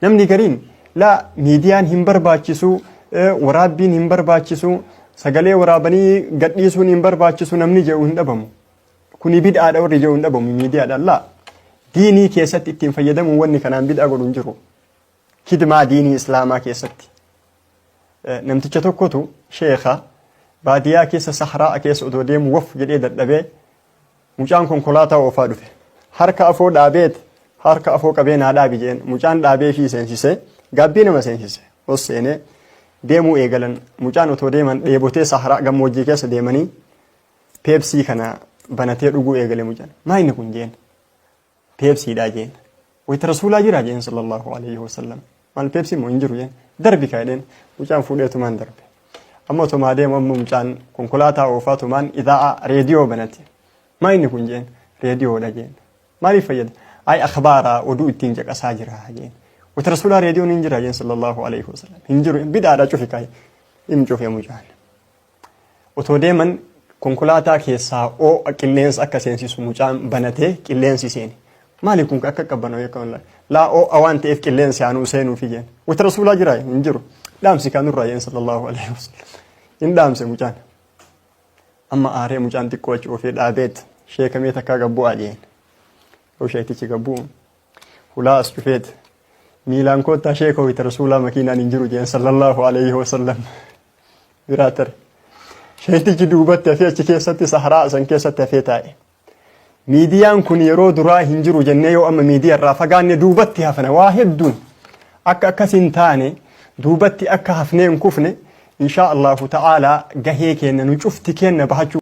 Namni gariin laa miidiyaan hin barbaachisu, waraabbiin hin barbaachisu, sagalee waraabanii gadhiisuun hin barbaachisu namni jedhu hin dhabamu. Kuni bid'aadha warri jedhu hin dhabamu miidiyaadhaan laa. Diinii keessatti ittiin fayyadamuun wanni kanaan bid'aa godhu hin jiru. Kidmaa diinii islaamaa keessatti. Namticha tokkotu sheekha baadiyaa keessa sahraa keessa otoo deemu wof jedhee dadhabee Mucaan konkolaataa oofaa dhufe. Harka afoo dhaabeet harka afoo qabee naa dhaabi jeen. Mucaan dhaabeefii seensise. Gaabbii nama seensise. Os seenee deemuu eegalan. Mucaan otoo deeman dheebotee sahraa gammoojjii keessa deemanii peepsii kana banatee dhuguu eegale mucaan. Maa inni kun jeen. Peepsiidhaa jeen. Wayita rasuulaa jiraa jeen sallallahu alaihi wasallam. Maal peepsii moo hin jiru jeen. Darbi kaa jedheen mucaan fuudheetumaan darbe. Amma otomaa deemu amma mucaan konkolaataa oofaa tumaan idaa'aa reediyoo banate. Maa inni kun jeen reediyoodha jeen. Maaliif fayyada? Ay akhbaaraa oduu ittiin caqasaa jira jeen. Wayita rasuulaa reediyoon hin jira jeen sallallahu alaihi wasallam. Hin jiru bid'aadha cufi kaa. Hin cufe mucaan. Otoo deeman konkolaataa keessaa oo'a qilleensa akka seensisu mucaan banatee qilleensi seene. Maali kun akka qabbanoo akka wallah. Laa oo'a waan ta'eef qilleensi aanuu seenuufi jeen. Wata rasuulaa jiraa hin jiru. Dhaamsi kan nurraa jeen sallallahu alaihi wasallam. Hin dhaamse mucaan. Amma aaree mucaan xiqqoo achi oofee dhaabeet sheekamee takkaa gabbu'aa jeen. Yoo sheektichi gabbu'u hulaa as cufeet miilaan koottaa sheekoo wita rasuulaa makiinaan hin jiru jeen sallallahu alaihi wasallam. biraa tare. Sheektichi duubatti hafee achi keessatti saharaa san keessatti hafee taa'e. Miidiyaan kun yeroo duraa hin jiru jennee yoo amma miidiyaa irraa fagaanne duubatti hafna waa hedduun akka akkas hin taane duubatti akka hafnee hin kufne inshaa Allahu ta'aalaa gahee keenya nu cufti keenya bahachuu.